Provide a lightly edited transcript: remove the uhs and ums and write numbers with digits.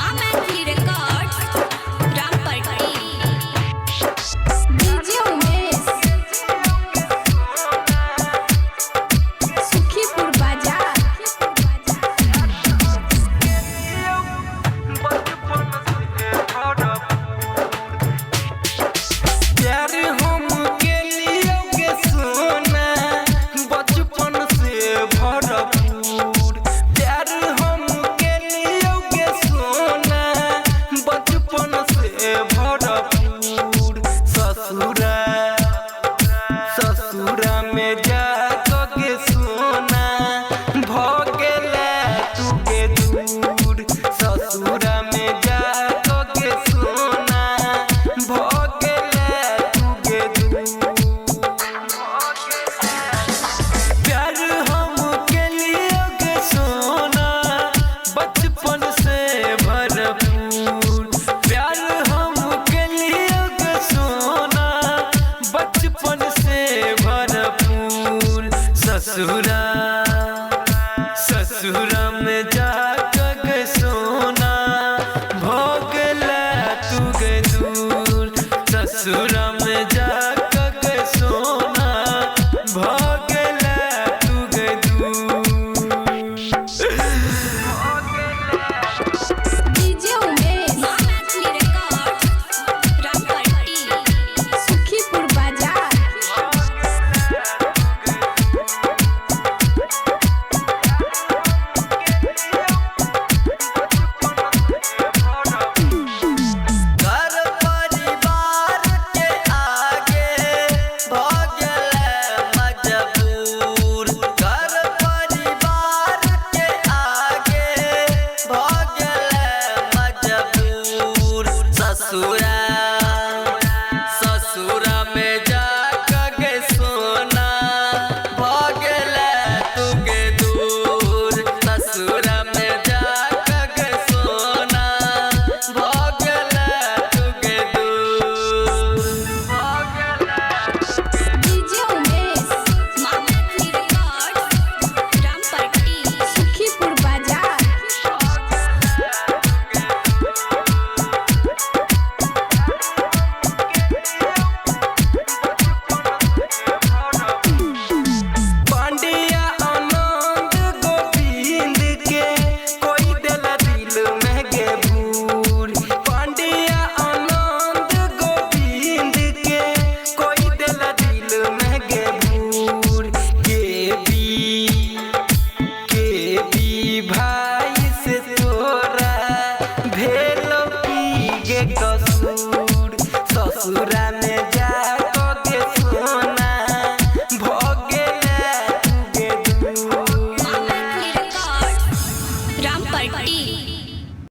माँ Maithili records, Rampatti. DJ Umesh, Sukhipur बाजार। प्यार हम के लियो के सोना बचपन से भरपूर। प्यार हम के लियो के सोना बचपन से भरपूर। ससुरा ससुरा में जा के सोना भ गेला तू के दूर। ससुरा में जा के सोना भ गेला तू के दूर। प्यार हम के लिए के सोना बचपन से भरपूर। प्यार हम के लिए के सोना बचपन से भरपूर। ससुरा ससुरा में जा के सोना भोगला तू के दूर। ससुरा में जा के सोना भोगला तू के दूर। डीजे उमेश, माँ मैथिली रिकॉर्ड्स, रामपट्टी। सुखीपुर बाजार। घर परिवार के आगे भ गेलै मजबूर। घर परिवार के आगे भ गेलै मजबूर। ससुरा ससुरा में जा के सोना भ गेलै तू के दूर। ससुरा में जा के सोना भ गेलै तू के दूर। डीजे उमेश, माँ मैथिली रिकॉर्ड्स, रामपट्टी। सुखीपुर बाजार। पांड्या आनंद गोविंद के कोई देला दिल में गे भूर। पांड्या आनंद गोविंद के कोई देला दिल में गे भूर। के बी भाई से तोरा भेल की गे कसूर। ससुरा